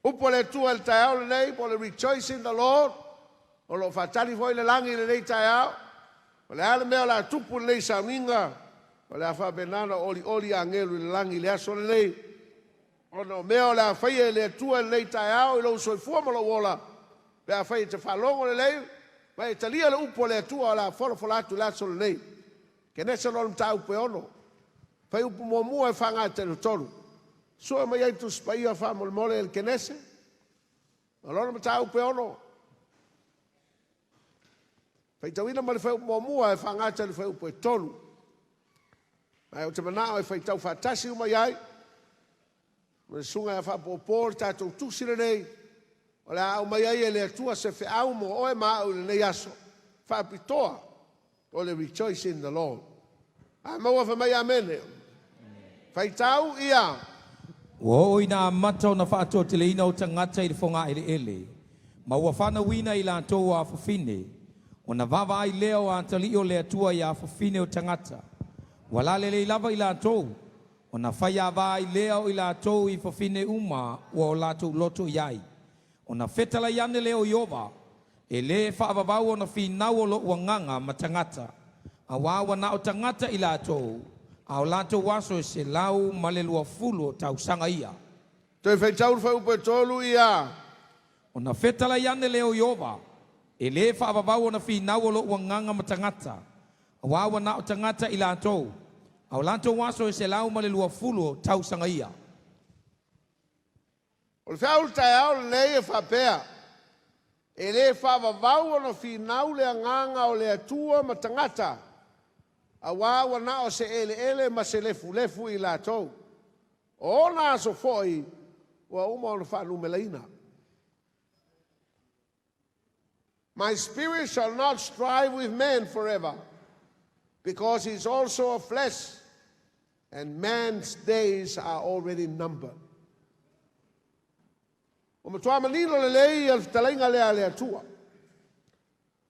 Upu a le Atua i le taeao lenei po o le Rejoice in the Lord, o lo o faatali foi le lagi i lenei taeao. O le a le mea o le a tupu i lenei sauniga, o le a faapena ona olioli agelu i le lagi i le aso lenei, ona o mea o le a faia e le Atua i lenei taeao i lou soifua ma lou ola, pe afai e te faalogo lelei ma e talia le upu a le Atua o le a folafola atu i le aso lenei. Kenese loa le mataupu e 6, fuaiupu 1 e 4-3. Sue mai ai Tusi Paia faamolemole e le Kenese, o lona mataupu e 6. Faitauina ma le fuaiupu 1 e faagata i le fuaiupu e 3. Ae ou te manao e faitau faatasi uma i ai ma le susuga ia faapopo le tatou tusi lenei, o le a aumai ai e le Atua se feau mo oe ma au i lenei aso faapitoa o le Rejoice in the Lord. A maua fai mai amene. Faitau ia. Ua oo ina amata ona faatoateleina o tagata i le fogaeleele, ma ua fanauina i latou o afafine, ona vaavaai lea o atalii o le Atua i afafine o tagata, ua lalelei lava i latou, ona faiava ai lea o i latou i fafine uma ua o latou loto i ai. Ona fetalai ane lea o Ieova, E lē faavavau ona finau o loʻu agaga ma tagata, auā ua na o tagata i latou, a o latou aso e 120 o tausaga ia. Toe faitau le fuaiupu e 3 ia. Ona fetalai ane lea o Ieova, E lē faavavau ona finau o loʻu agaga ma tagata, auā ua na o tagata i latou, a o latou aso e 120 o tausaga ia. O le feau i le taeao lenei e faapea, E le faavavau ona finau le agaga o le Atua ma tagata, auā ua na o se eleele ma se lefulefu i latou. O ona aso foi ua uma ona faanumelaina. My spirit shall not strive with man forever, because he is also of flesh, and man's days are already numbered. Ua matua manino lelei ia le fetalaiga lea a le Atua.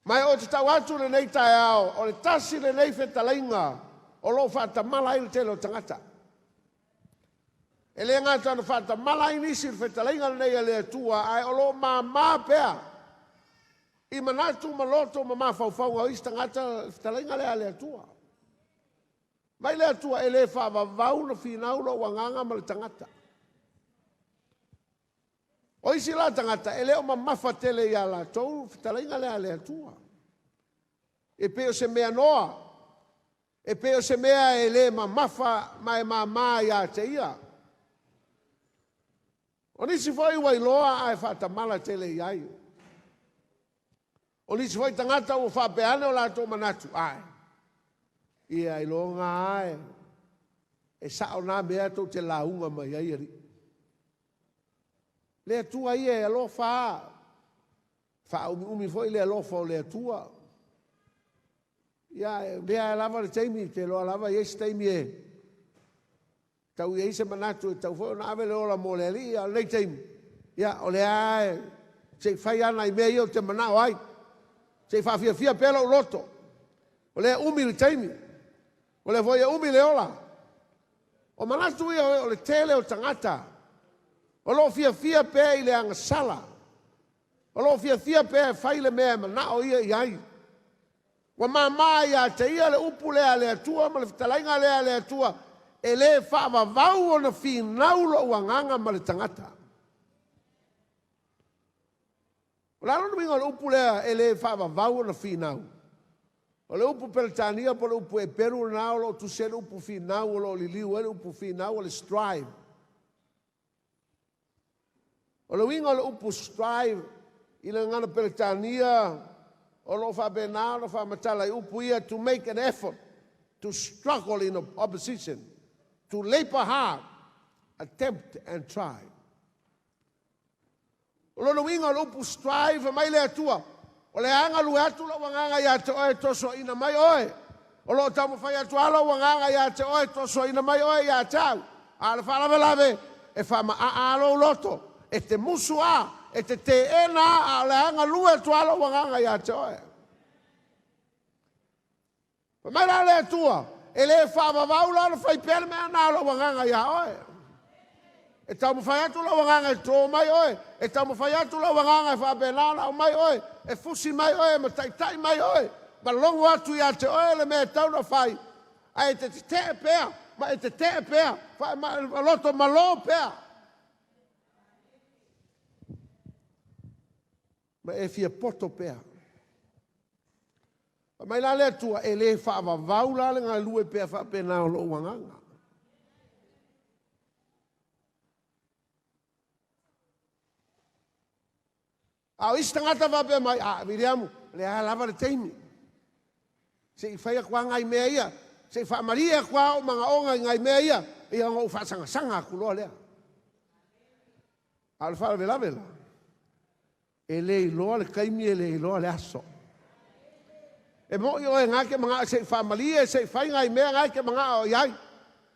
Ma ou te tau atu lenei taeao, o le tasi lenei fetalaiga o lo o faatamala ai le tele o tagata. E le gata ona faatamala ai nisi i le fetalaiga lenei a le Atua, ae o lo o māmā pea i manatu ma loto ma mafaufauga o isi tagata le fetalaiga lea a le Atua. Mai le Atua, e le faavavau na finau lou agaga ma le tagata. O isi la tagata, e le o mamafa tele iā latou fetalaiga lea a le Atua. E pei o se mea noa, e pei o se mea e le mamafa ma e māmā iā te ia. O nisi foi ua iloa ae faatamala tele i ai. O nisi foi tagata ua faapea ane o latou manatu, ae, ia iloga ae, e sao nā mea tou te lauga mai ai alii. Le Atua ia e alofa a, faaumiumi foi le alofa o le Atua. Ia, lea lava le taimi, te iloa lava i ai se taimi e tau i ai se manatu e tau foi ona ave le ola mo le alii, a o lenei taimi, ia, o lea e se i fai ana i mea ia ou te manao ai, se i faafiafia pea lou loto. O lea e umi le taimi, o lea foi e umi le ola. O manatu ia o le tele o tagata o lo o fiafia pea i le agasala, o lo o fiafia pea e fai le mea e manao ia i ai. Ua māmā iā te ia le upu lea a le Atua ma le fetalaiga lea a le Atua, e le faavavau ona finau lou agaga ma le tagata. O le a lona uiga o le upu lea e le faavavau ona finau? O le upu Peretania po o le upu Eperu lena o lo o tusi ai le upu finau, o lo o liliu ai le upu finau, o le strive. O le uiga o le upu strive i le gagana Peretania o lo o faapena ona faamatala i upu ia, to make an effort, to struggle in opposition, to labour hard, attempt and try. O lona uiga o le upu strive, mai le Atua, o le a galue atu lou agaga ia te oe e tosoaina mai oe. O lo o taumafai atu lava lou agaga ia te oe e tosoaina mai oe ia te au. A o le faalavelave, e faamaaa lava lou loto, e te musu lava, e te teena lava, a o le a galue atu lava lou agaga ia te oe. Fai mai la le Atua, e le faavavau la ona fai pea le mea na o lou agaga iā oe. E taumafai atu lou agaga e to mai oe, e taumafai atu lou agaga e faapena ona aumai oe, e fusi mai oe ma taitai mai oe, ma logo atu ia te oe le mea e tatau ona fai, ae e te tetee pea, ma e tetee pea, ma loto malo pea. Ma e fia poto pea. Fai mai la le Atua, e le faavavau la le galue pea faapena o lou agaga. A o isi tagata faapea mai, a, Viliamu, o lea lava le taimi. Se i fai atu lava nai mea ia, se i faamalie atu lava ou manaoga i nai mea ia, ia ona ou faasagasagaatu loa lea. A o le faalavelave la, e le iloa le taimi e le iloa le aso. E moni oe na e te manao se i faamalie, se i fai nai mea na e te manao i ai.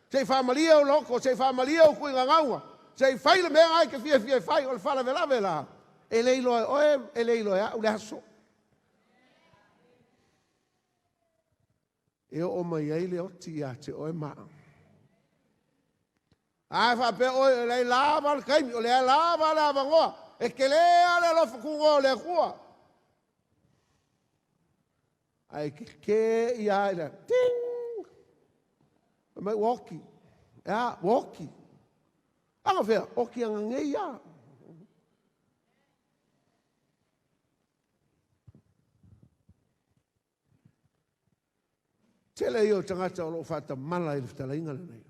Se i faamalie ou loto, se i faamalie ou tuigagauga, se i fai le mea na e te fiafia e fai. O le faalavelave la, e le iloa e oe, e le iloa e au le aso. E oo mai ai le oti ia te oe ma au. A e faapea oe, o lea lava le taimi, o lea lava le avanoa, e tele lava le alofa tunoa o le Atua. Ae keke ia i le ting! Fai mai ua oti. E a, ua oti. Aga fea, oti ananei ia. Tele ia o tagata o lo o faatamala i le fetalaiga lenei.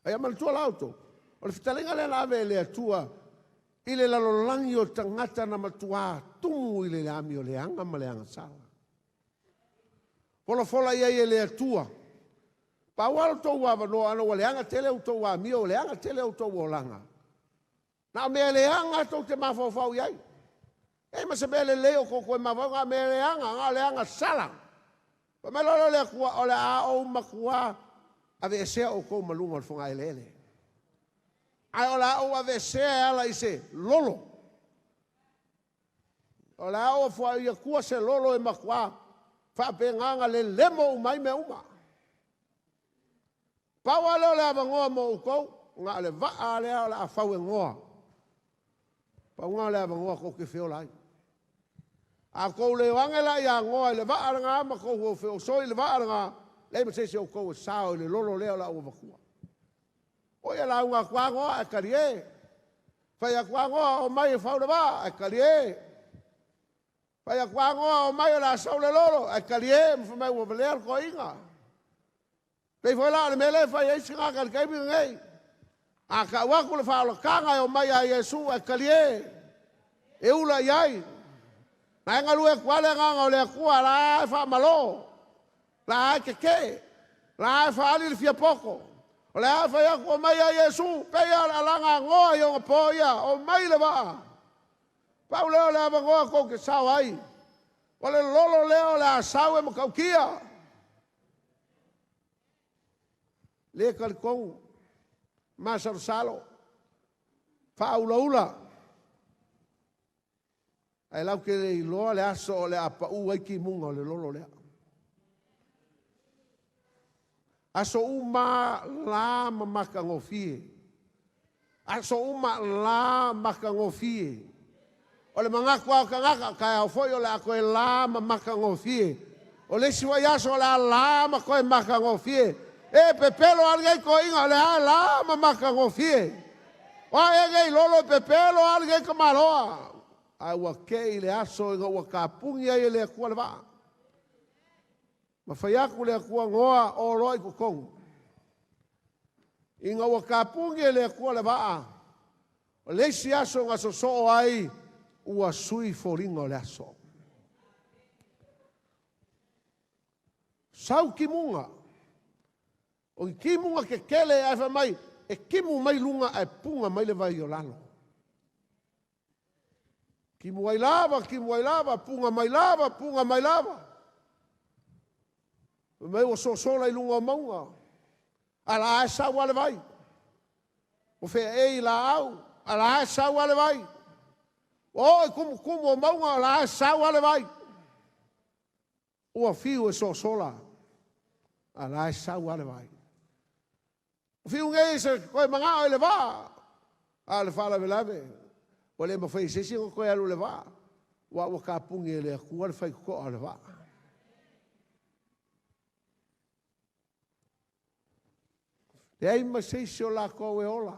Ae ia manatua la outou, o le fetalaiga lea na ave e le Atua i le lalolagi o tagata na matuā tumu i le amio leaga ma le agasala. Folafola i ai e le Atua. Pau lava lo outou avanoa ana ua leaga tele outou amio, ua leaga tele outou olaga. Na o mea leaga tou te mafaufau i ai. E ma se mea lelei o tou toe mafaufau, na o mea leaga, na o le agasala. Fai mai loa lea o le Atua, o le a ou matuā aveesea outou ma luga o le fogaeleele. Ae o le a ou aveesea e ala i se lolo. O le a ou afuai atua se lolo e matuā faapena ona lelemo uma ai mea uma. Pau lava lea o le avanoa mo outou, na o le vaa lea o le a fau e Noa. Pau lena o le avanoa tou te feola ai. A outou le o ane la ia Noa i le vaa lena ma tou feosoi i le vaa lena, leai ma se isi o outou e sao i le lolo lea o le a ou avatua. O ia lauga atu lava Noa ae talie. Fai atu lava Noa, omai e fau le vaa, ae talie. Fai atu lava Noa, omai o le a sau le lolo, ae talie ma fai mai ua valea le toeaina. Pei foi la o le mea lea e fai ai isi tagata i le taimi lenei. A tau atu le faaolataga e omai ia Iesu ae talie, e ula i ai. Na e galue atu lava le agaga o le Atua, la e faamalo, la e tetee, la e faaali le fiapoto. O le a fai atu, omai ia Iesu, pei lava o le alaga a Noa i ona po ia, omai le vaa. Pau lea o le avanoa tou te sao ai. O le lolo lea o le a sau e matautia. Le talitonu, masalosalo, faaulaula, ae latou te le iloa le aso o le a pau ai timuga o le lolo lea. Aso uma la ma matagofie. Aso uma la matagofie. O le manatu lava o tagata, taeao foi o le a toe la ma matagofie. O le isi foi aso o le a la ma toe matagofie. E pepelo lava lenei toeaiina o le a la ma matagofie. O a ea nei lolo e pepelo lava lenei tamaloa. Ae ua te i le aso ina ua tapuni ai e le Atua le vaa. Ma fai atu le Atua Noa o loa i totonu. Ina ua tapuni e le Atua le vaa, o le isi aso na sosoo ai ua sui foliga o le aso. Sau timuga. O ni timuga tetele ae fai mai e timu mai luga ae puga mai le vai o lalo. Timu ai lava, timu ai lava, puga mai lava, puga mai lava. Fai mai ua sosola i luga o mauga. A la e sau lava le vai. Ua feaei i laau, a la e sau lava le vai. Ua oo i tumutumu o mauga, o la e sau lava le vai. Ua fiu e sosola, a la e sau lava le vai. O fiu nei se koe magao i le vaa, a o le faalavelave, ua le mafai e se isi ona toe alu i le vaa, aua ua tapuni e le Atua le faitotoa o le vaa. Leai ma se isi o latou e ola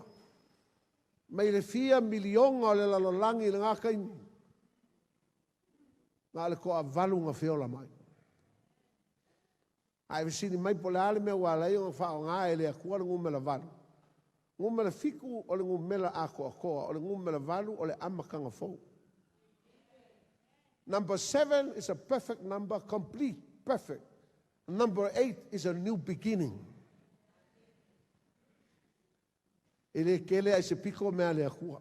mai le fia miliona o le lalolagi i lena taimi, na o le toavalu na feola mai. A e fesili mai po o le a le mea ua ala ai ona faaaoga e le Atua le numera valu, numera fitu o le numera atoatoa, o le numera valu o le amataga fou. Number seven is a perfect number, complete, perfect. Number eight is a new beginning. E le tele ae se pito mea a le Atua.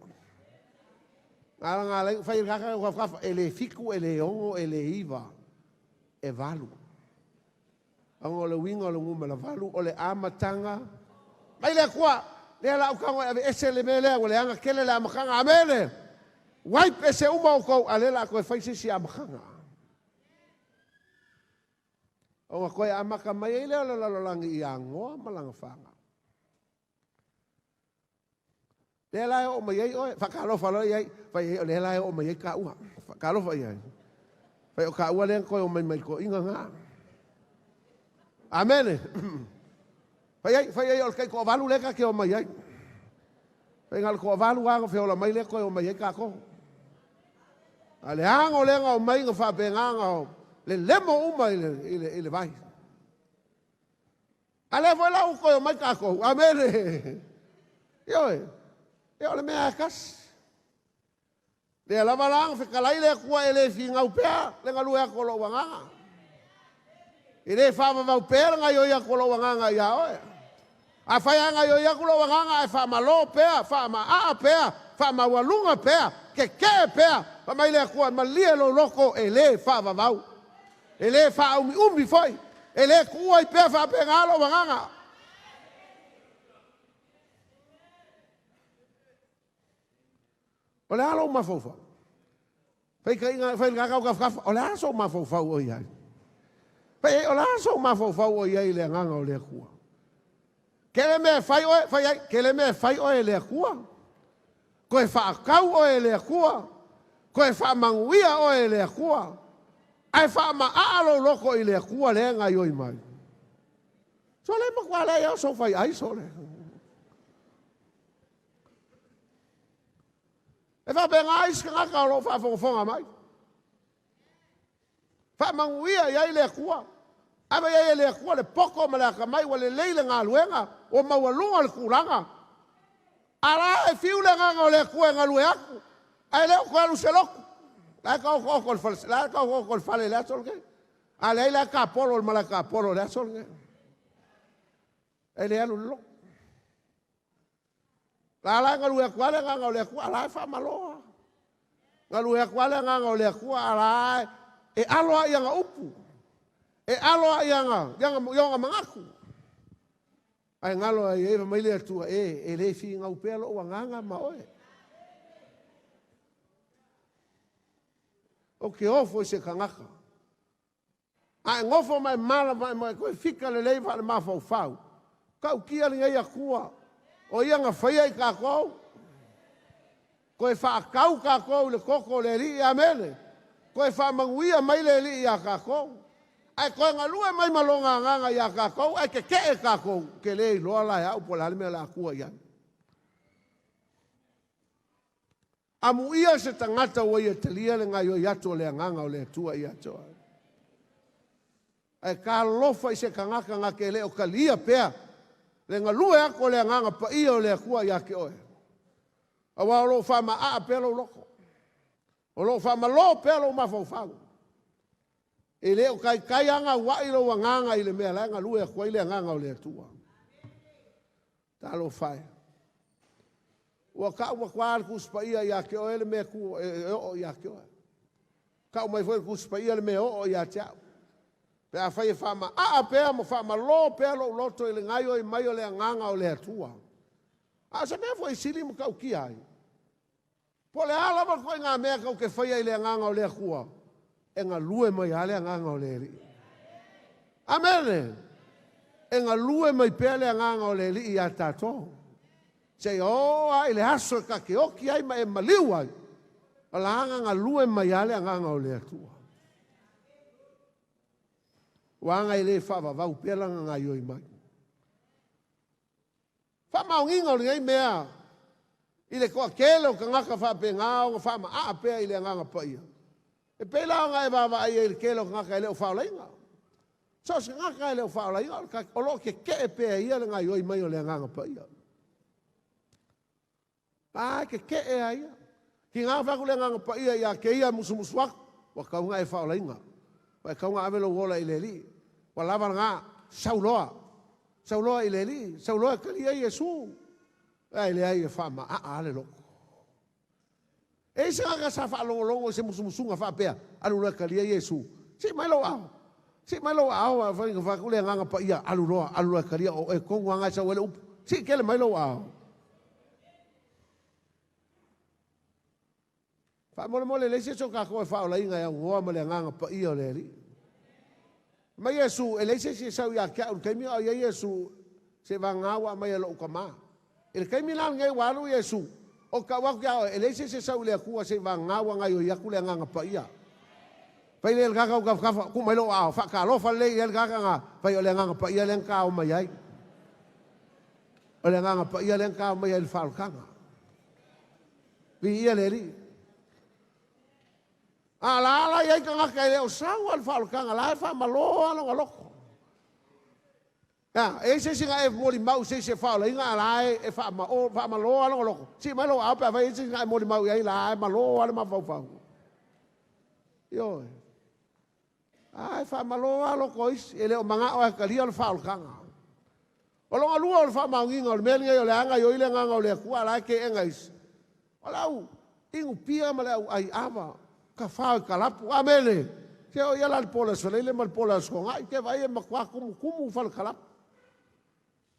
Na ala na fai le e le fitu, e le ono, e le iva, e valu. Ona o le uiga o le numera valu o le amataga mai le Atua. Lea la ou tago e aveese le mea lea ua leaga tele le amataga. Amene. Wipe ese uma outou, a lea la toe fai se isi amataga. Ona toe amata mai ai lea o le lalolagi ia Noa ma lana fanau. Lea la e oo mai ai oe, faatalofa loa i ai, fai ai o lea la e oo mai ai taua. Faatalofa i ai. Fai o taua lea na toe omai mai toeaiina na. Amene. Fai ai, fai ai o le taitoavalu lea ta te omai ai. Fai na o le toavalu lava na feola mai lea toe omai ai tatou. A le ano lea na omai na faapena na lelemo uma i le vai. A lea foi la ua toe omai tatou. Amene. Ioe. E o le mea lava e tasi. Lea lava la na fetalai le Atua e le finau pea le galue atu o lou agaga. E le faavavau pea le gaoioi atu o lou agaga iā oe. Afai a gaoioi atu lou agaga ae faamalo pea, faamaaa pea, faamaualuga pea, tetee pea, fai mai le Atua, malie lou loto e le faavavau, e le faaumiumi foi, e le tuua ai pea faapena lou agaga. O le a lou mafaufau? Fai taiga, fai le gagau tafatafa, o le a sou mafaufau o i ai? Fai ai, o le a sou mafaufau o i ai i le agaga o le Atua? Tele mea e fai oe, fai ai, tele mea e fai oe e le Atua. Toe faatau oe e le Atua. Toe faamanuia oe e le Atua. Ae faamaaa lou loto i le Atua lea e gaoioi mai. Sole e matua leai lava sou faiai sole. E faapena isi tagata o lo o faafogafoga mai. Faamanuia i ai le Atua. Ave i ai e le Atua le poto ma le atamai ua lelei le galuega, ua maualuga le tulaga. A la e fiu le agaga o le Atua e galue atu, ae le o toe alu se lotu. La e taotooto i le fale, la e taotooto i le fale i le aso lenei. A leai la e tapolo i le malae tapolo i le aso lenei. E le alu i le lotu. La la e galue atu lava le agaga o le Atua, a la e faamalo lava. Galue atu lava le agaga o le Atua, a la e alo lava i ana upu, e alo lava i ana, i ana, i ona manatu. Ae galo ai e fai mai le Atua, e, e le finau pea lou agaga ma oe. Ou te ofo i se tagata. A e nofo ma e malama ma e toe fika lelei faalemafaufau, tautia lenei Atua, o Ia na faia i tatou. Toe faatau tatou i le toto o le Alii, amene. Toe faamanuia mai le Alii iā tatou. Ae toe galue mai ma Lona Agaga iā tatou, ae tetee tatou, ou te le iloa la e au po o le a le mea o le a tua i ai. Amuia se tagata ua ia talia le gaoioi atu o le Agaga o le Atua ia te oe. Ae talofa i se tagata na te le o talia pea le galue atu o le Agaga Paia o le Atua ia te oe. Aua o lo o faamaaa pea lou loto. O lo o faamalō pea lou mafaufau. E le o taitai lava gauai lou agaga i le mea la e galue atu ai le Agaga o le Atua. Talofa e. Ua tau atu lava le Tusi Paia ia te oe le mea e oo ia te oe. Tau mai foi le Tusi Paia le mea e oo ia te au. Pe afai e faamaaa pea ma faamalō pea lou loto i le gaoioi mai o le Agaga o le Atua. A o se mea foi e sili ma tautia ai, po o le a lava le ituaiga mea tou te faia i le Agaga o le Atua, e galue mai lava le Agaga o le Alii. Amene! E galue mai pea le Agaga o le Alii iā tatou, seia oo lava i le aso e takeoki ai ma e maliu ai, o la na galue mai lava le Agaga o le Atua. Ua aga e le faavavau pea lana gaoioi mai. Faamaoniga o lenei mea i le toatele o tagata faapena ona faamaaa pea i le Agaga Paia, e pei la ona e vaavaai ai i le tele o tagata e le o faaolaina. So o se tagata e le o faaolaina, o lo o tetee pea e ia le gaoioi mai o le Agaga Paia. A e tetee a ia. Tiga fai atu le Agaga Paia ia te ia e musumusu atu, ua tatau ona e faaolaina. Ua e tatau ona ave lou ola i le Alii. Ua lava lena, sau loa. Sau loa i le Alii, sau loa e talia Iesu. Ae leai e faamaaa lava le loto. E i ai se tagata sa faalogologo i se musumusuga faapea, alu loa e talia Iesu. Sii mai lou aao. Sii mai lou aao, a fai atu le Agaga Paia, alu loa, alu loa e talia, o oe tonu lava na e sau ai le upu. Sii tele mai lou aao. Faamolemole e leai se isi o tatou e faaolaina e aunoa ma le Agaga Paia o le Alii. Mai Iesu, e leai se isi e sau ia te au i le taimi a o i ai Iesu, seiavagana ua aumai e lou Tama. I le taimi la lenei ua alu Iesu, ou te tau atu ia oe, e leai se isi e sau i le Atua seiavagana ua gaoioi atu le Agaga Paia. Fai lea i le tagata o tafatafa, tuu mai lou aao, faatalofa lelei i ai le tagata na fai o le Agaga Paia lea na ta o mai ai. O le Agaga Paia lea na ta o mai ai i le faaolataga. Viia le Alii. A la la i ai tagata e le o sau lava i le faaolataga, la e faamalo lava lona loto. E i ai se isi na e molimau i se isi e faaolaina a la e faamalo lava lona loto? Sii mai lou aao pe afai e i ai se isi na e molimau i ai la e malo lava le mafaufau. Ioe. A e faamalo lava loto o isi, e le o manao lava e talia le faaolataga. O lona lua o le faamaoniga o le mea lenei o le a gaoioi le Agaga o le Atua a la e teena isi, o le au inu pia ma le au ai ava, tafao i kalapu. Amene! Se o ia la le po o le Aso Faraile ma le po o le Aso Toonai, te vaai e matua tumutumu fale kalapu.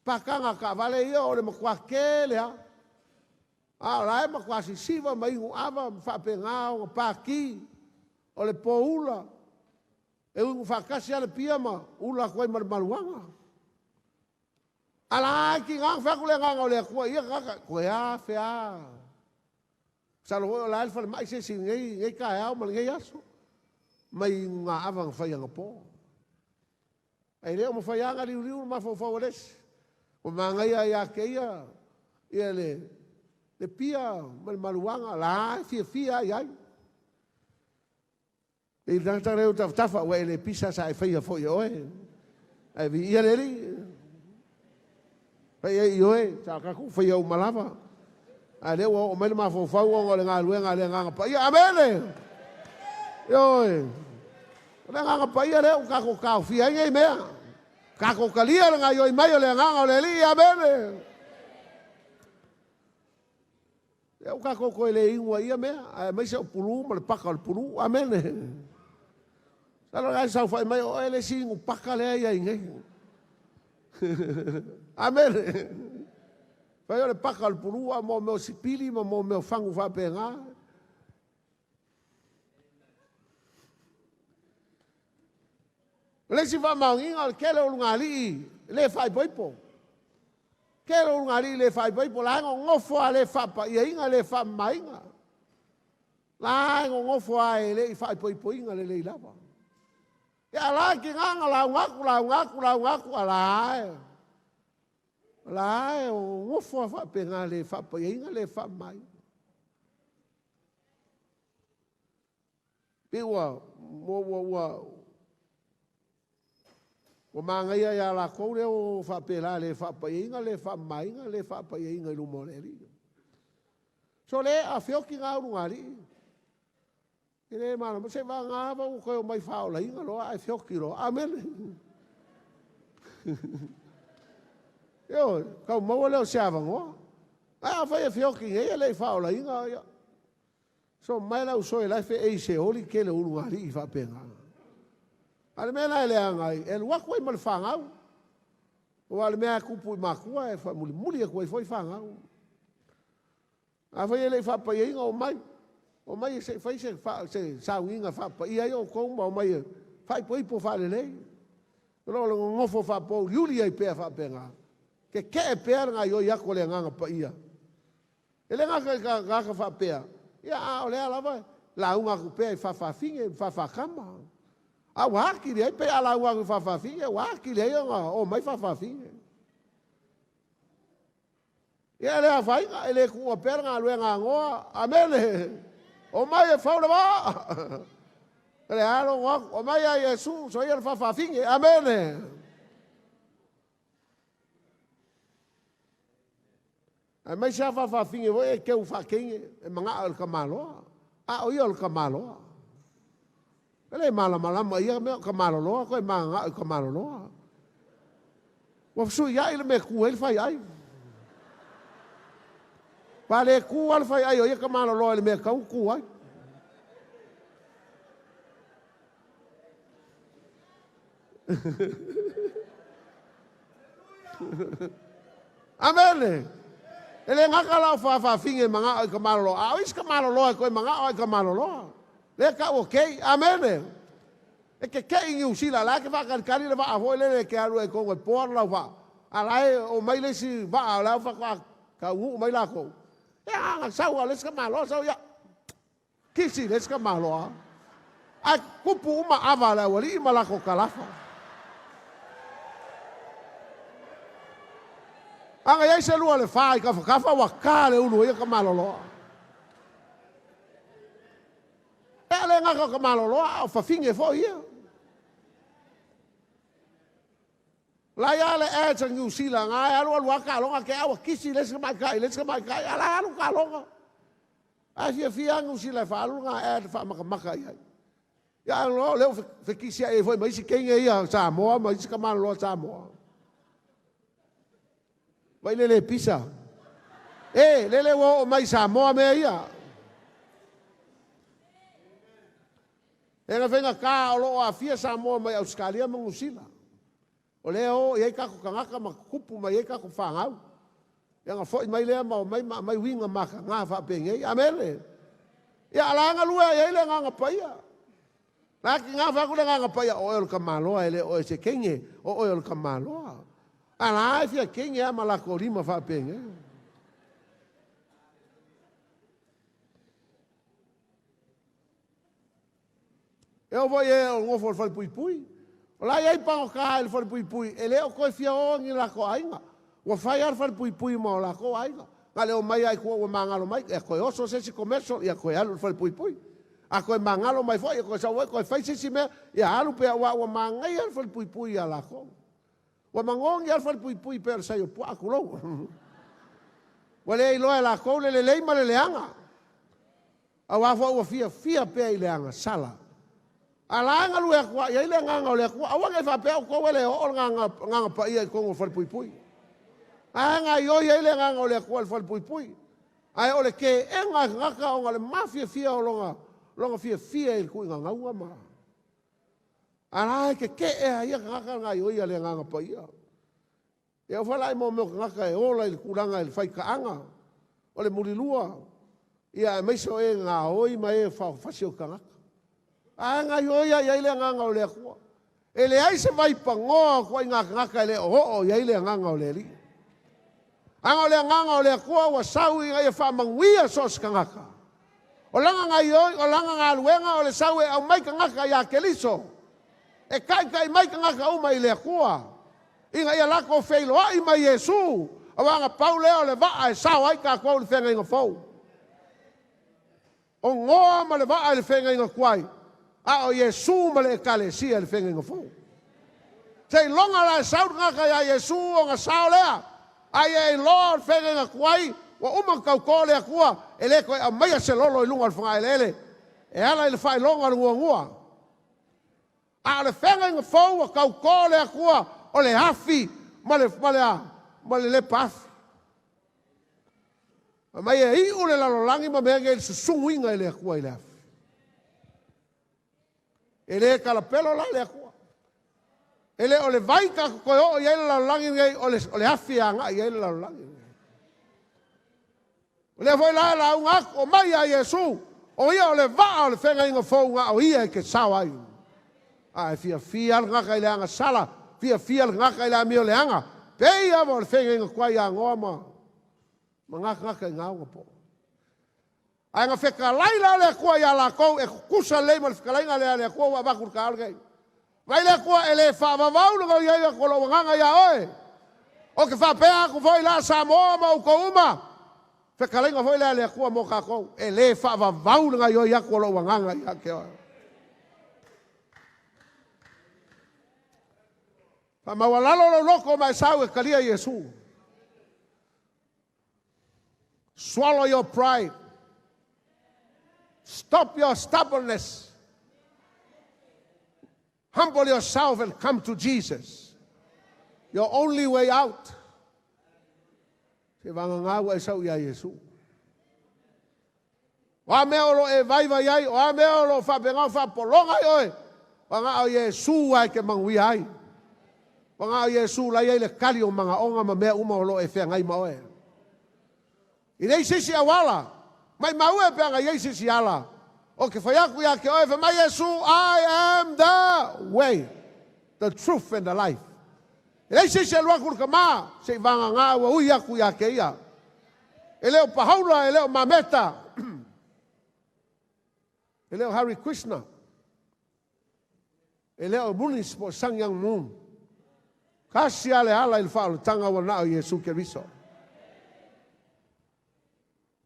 Pakaga a taavale ia o le matua tele lava. A o la e matua sisiva ma inu ava ma faapena ona pati o le po ula. E unu faatasi lava le pia ma ula atu ai ma le maluaga. A la e tiga ona fai atu le Agaga o le Atua i ia tagata, toe afe lava. Masalo foi o la e i le falemai se isi i lenei taeao ma lenei aso, mai inugaava na fai anapo. Ae le o mafai lava ona liuliu le mafaufau o le isi. Ua manaia ia te ia ia le, le pia ma le maluaga, la e fiafia lava i ai. I le tagata lea o tafatafa, ua e le pisa sa e faia foi e oe. Ae viia le Alii. Fai ai i oe, sa tatou faia uma lava. A lea ua oo mai le mafaufau ona o le galuega a le Agaga Paia. Amene! Ioe. O le Agaga Paia lea ua tatou taofia ai nei mea. Tatou talia le gaoioi mai o le Agaga o le Alii. Amene! Lea ua tatou toe le inu ai ia mea, aemaise o pulu ma le paka o le pulu. Amene. Masalo o le a saofai mai o oe le isi inu paka lea e i ai nei. Amene. Fai o le paka o le pulu a mo mea o sipili ma mo mea o fagu faapena. O le isi faamaoniga o le tele o ulugalii le faaipoipo. Tele o ulugalii le faaipoipo, la e nonofo lava le faapaiaina, le faamamaina. La e nonofo lava e le i faaipoipoina lelei lava. Ia a la e tiga ona lauga atu, lauga atu, lauga atu, a la e, la e nonofo lava faapena le faapaiaina, le faamamaina. Pei ua, ua, ua, ua, ua manaia ia lakou lea ua faapela le faapaiaina, le faamamaina, le faapaiaina i luma o le Alii. So le a feoki na ulugalii. E le malama se vagana ua toe omai faaolaina loa ae feoki loa. Amene. Ioe, tau maua lea o se avanoa. Ae afai e feoki nei e le i faaolaina, ia, So mai lau soe la e feei se oli tele o ulugalii faapena. A o le mea la e leaga ai, e alu atu ai ma le fanau. Aua o le mea e tupu i matua e faamulimuli atu ai foi fanau. Afai e le i faapaiaina, omai. Omai se i fai se sauniga e faapaia ai outou ma omai e faaipoipo faalelei. O lo o le gogofo faapouliuli ai pea faapena, keke'e pea le gaoioi atu a le Agaga Paia. E le gata i tagata faapea, ia a o lea lava e lauga atu pea i faafafine ma faafaatama. A ua atili ai pe a lauga atu i faafafine, ua atili ai ona oo mai faafafine. Ia e le afaina, e le tuua pea le galuega a Noa. Amene! Omai e fau le vaa! O le a logo atu, omai ia Iesu, soia le faafafine. Amene! Aemaise lava faafafine foi e teu faateine e manao i le tamaloa, a o ia o le tamaloa. E le malamalama i ia mea o tamaloloa toe mananao i tamaloloa. Ua fesuiai le mea e tu ai le faiai. Aua le tu lava le faiai o ia tamaloloa i le mea e tatau ona tu ai. Amene! E le gata la o faafafine e manao i ka maloloa, a o isi ka maloloa e toe manao lava i ka maloloa. Lea tau o kei. Amene! E keke'i Niu Sila, la e te faatalitali le vaa foi lele e te alu ai i totonu e poa le lau vaa, a la e omai le isi vaa o la e faatoa taunuu mai latou. Ia, a na sau lava o le isi tamaloa sau, ia, Kisi le isi tamaloa, ae tupu uma ava a le aualii ma latou talafa. A na i ai se lua le fa i tafatafa ua ta le ulu o ia tamaloloa. E le gata o tamaloloa a o fafine foi ia. La ia le ads a Niu Sila na e alu alu a taaloga te au a kisi le isi tamaitai i le isi tamaitai a la e alu taaloga. Ae fiafia lava Niu Sila e faaalu lena ad faamatamata i ai. Ia ae loa o lea ua fekisiai ai foi ma isi teine ia Samoa ma isi tamaloloa Samoa. Vai le le pisa. E, lele ua oo mai i Samoa mea ia. E na faigata o lo o aafia Samoa mai Ausetalia ma Niu Sila. O lea e o i ai tatou tagata ma tutupu mai ai tatou fanau. Ia ona foi mai lea ma omai ma aumai uiga mataga faapenei. Amene. Ia a la e galue ai ai le Agaga Paia. La e tiga fai atu le Agaga Paia, o oe o le tamaloa e le o oe se teine, o oe o le tamaloa. A la e fia teine lava ma latou lima faapenei. E oo foi e o nofo i le falepuipui. O la e i ai pagota i le falepuipui e le o toe fia o ni latou aiga. Ua fai lava le falepuipui ma o latou aiga. Na o le omai lava i tua ua magalo mai, ia toe oso se isi commercial, ia toe alu i le falepuipui. A toe magalo mai foi, ia toe sau foi toe fai se isi mea, ia alu pea aua ua manaia le falepuipui ia latou. Ua magogi lava le falepuipui pei o le saio puaa, tulou. Ua le iloa e latou le lelei ma le leaga. Aua foi ua fiafia pea i le agasala. A la e galue atu lava i ai le Agaga o le Atua, aua ne i faapea outou e le oo le Agaga Paia i totonu o le falepuipui. A e gaoioi ai le Agaga o le Atua i le falepuipui. Ae o le teena e tagata ona o le mafiafia o lona, lona fiafia i le tuuigagauga ma. A la e tete'e lava ia tagata le gaoioi a le Agaga Paia. E oo foi la i mea o tagata e ola i le tulaga i le faitaaga, o le mulilua, ia aemaise o e gaoi ma e faofasi o tagata. A gaoioi lava i ai le Agaga o le Atua. E leai se vaipanoa o ituaiga tagata e le o oo i ai le Agaga o le Alii. Aga o le Agaga o le Atua ua sau ina ia faamanuia so o se tagata. O lana gaoioi, o lana galuega o le sau e aumai tagata ia Keriso, e taitai mai tagata uma i le Atua, ina ia latou feiloai ma Iesu, aua na pau lea o le vaa e sao ai tatou i le feagaiga fou. O Noa ma le vaa i le feagaiga tuai, a o Iesu ma le Ekalesia i le feagaiga fou. Seiloga la e sau le tagata ia Iesu ona sao lea, a ia e iloa o le feagaiga tuai ua uma ona tautō le Atua, e le toe aumaia se lolo i luga o le fagaeleele e ala i le faailoga o le nuanua. A o le feagaiga fou ua tautō le Atua o le afi ma le, ma le a? Ma le lepa afi. Fai mai e iu le lalolagi ma mea nei i le susunuina e le Atua i le afi. E le talapelo la le Atua. E le o le vai tatou toe oo i ai le lalolagi lenei, o le, o le afi e agai i ai le lalolagi lenei. O lea foi la e lauga atu, omai ia Iesu, o ia o le vaa o le feagaiga fou na o ia e te sao ai. A e fiafia lava le tagata i le agasala, Fiafia le tagata i le amioleaga, pei lava o le feagaiga tuai ia Noa ma ma na tagata i na onapo. Ae na fetalai la le Atua iā latou e tutusa lelei ma le fetalaiga lea a le Atua ua avatu i le taeao lenei. Vaai le Atua e le faavavau le gaoioi atu o lou agaga iā oe. Ou te faapea atu foi la Samoa ma outou uma, fetalaiga foi lea a le Atua mo tatou, e le faavavau le gaoioi atu o lou agaga ia te oe. Faamaualalo lou loto ma e sau e talia Iesu. Swallow your pride. Stop your stubbornness. Humble yourself and come to Jesus. Your only way out. Se vagana ua e sau iā Iesu. O a mea o lo o e vaivai ai, o a mea o lo o faapena ona faapologa ai oe, ua na o Iesu lava e te manuia ai. Ua na o Iesu la e i ai le tali o manaoga ma mea uma o lo o e feagai ma oe. E leai se isi auala, maimau e pe ana i ai se isi ala. Ou te fai atu ia te oe, fai mai Iesu, I am the way, the truth and the life. E leai se isi e alu atu i le Tama, se i vagana ua ui atu ia te ia. E le o Pahaula, e le o Mameta, e le o Hare Krishna, e le o Moonies po o Sun Young Moon. Tasi lava le ala i le faaolataga ua na o Iesu Keriso.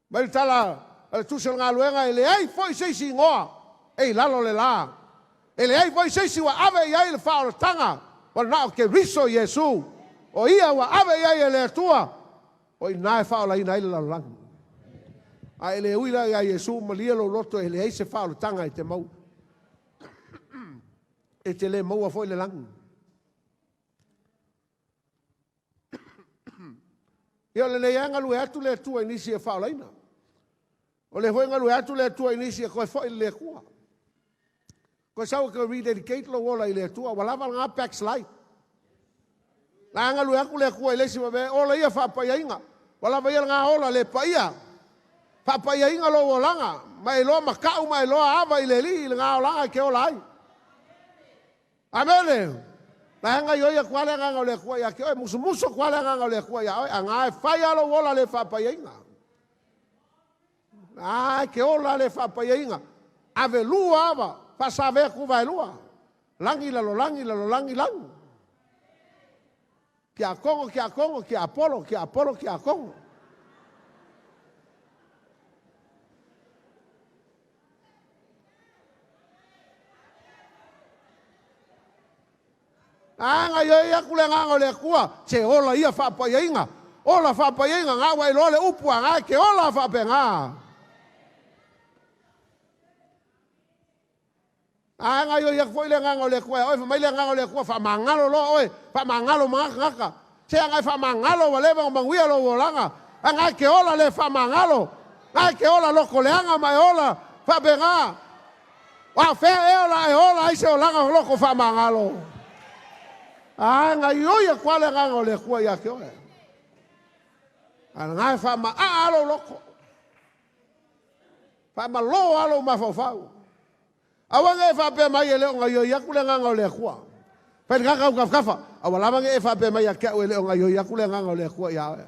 Mai le tala a le Tusi o le Galuega, e leai foi se isi igoa e i lalo o le la, e leai foi se isi ua ave i ai le faaolataga, ua na o Keriso Iesu, o Ia ua ave i ai e le Atua, o i ina e faaolaina ai le lalolagi. A e le ui la iā Iesu, malie lou loto e leai se faaolataga e te maua. E te le maua foi le lagi. Ia o lenei lava e galue atu le Atua i nisi e faaolaina. O lea foi e galue atu le Atua i nisi e toe foi i le Atua. Toe sau e toe rededicate lou ola i le Atua, ua lava lena backslide. La galue atu le Atua i le isi mea, ola ia faapaiaina. Ua lava ia lena ola le paia. Faapaiaina lou olaga, ma e iloa mata'u ma e iloa ava i le Alii i lena olaga e te ola ai. Amene! La e gaioi atu lava le Agaga o le Atua ia te oe, musumusu atu lava le Agaga o le Atua iā oe, aga e fai lava lou ola le faapaiaina. A e te ola le faapaiaina, ave lua ava, faasavea tuvaelua, lagi lalolagi lalolagi lagi. Tiakono, tiakono, tiapolo, tiapolo, tiakono. A gaioi atu le Agaga o le Atua, se ola ia faapaiaina, ola faapaiaina, ga ua iloa le upu a ga e ke ola faapena. A gaioi atu foi le Agaga o le Atua ia oe, fai mai le Agaga o le Atua, faamagalo loa oe, faamagalo ma tagata. Se aga e faamagalo ua leva ona manuia lou olaga, aga e te ola le faamagalo, aga e te ola loko leaga ma e ola faapena. A o fea ea o le a e ola ai se olaga loko faamagalo? A gaioi atu lava le Agaga o le Atua ia te oe. A na e faamaaa lou loto. Faamalo lava lou mafaufau. Aua ne i e faapea mai e le o gaioi atu le Agaga o le Atua. Fai le gaga au tafatafa, aua lava ne i e faapea mai ia te au e le o gaioi atu le Agaga o le Atua iā oe.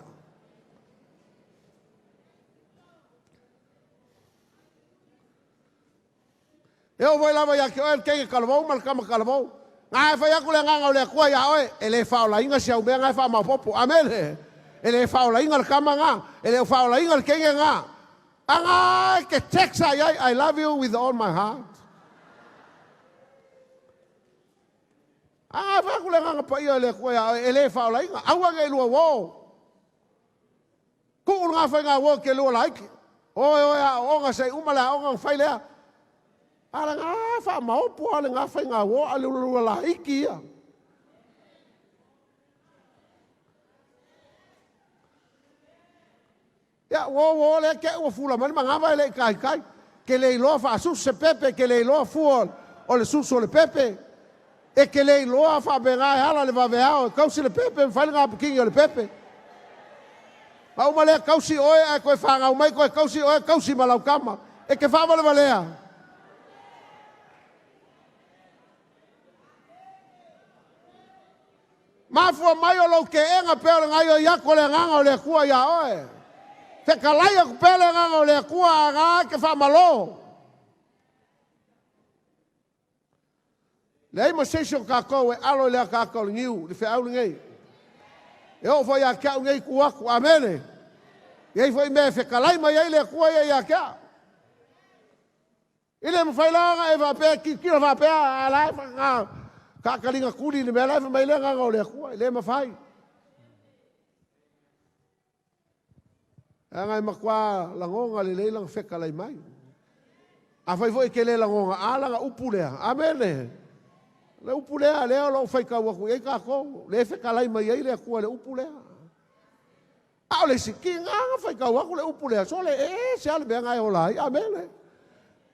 E oo foi lava ia te oe le teine talavou ma le tama talavou. Na e fai atu le Agaga o le Atua iā oe, e le faaolaina si au mea na e faamaopoopo. Amene. E le faaolaina le tama na, e le o faaolaina le teine na. Aga e te text lava i ai, I love you with all my heart. Aga e fai atu le Agaga Paia o le Atua iā oe, e le faaolaina. Aua ne i lua uo. Tuu lena faiga uo ke lua laiti. Oe oe aooga se i uma le aoga ona fai lea. A lena faamaopo lava lena faiga uo a le lua laiti ia. Ia, uo uo lea te ua fula mai le manava e le i taitai. Ke le iloa faasusu se pepe, ke le iloa fua o le susu o le pepe. E ke le iloa faapena e ala le vaveao e tausi le pepe ma fai le napukini o le pepe. A uma lea tausi oe ae toe fanau mai toe tausi oe tausi ma lau tama. E te faavalevalea. Mafua mai o lou teena pea o le gaoioi atu o le Agaga o le Atua iā oe. Fetalai atu pea le Agaga o le Atua a na e te faamalō. Leai ma se isi o tatou e alo i le ataata o le niu i le feau lenei. E oo foi ia te au nei tu atu. Amene. E i ai foi mea e fetalai mai ai le Atua ia ia te au. E le mafai la ona e faapea, tilotilo faapea, a la e taataliga tuli i le mea la e fai mai le Agaga o le Atua. E le mafai. Leaga e matua lagona lelei lana fetalai mai. Afai foi e te le lagona a lana upu lea. Amene. Le upu lea, lea o lo o faitau atu i ai tatou. Lea e fetalai mai ai le Atua i le upu lea. A o le isi, tiga na faitau atu le upu lea, sole e ese lava le mea na e ola ai. Amene.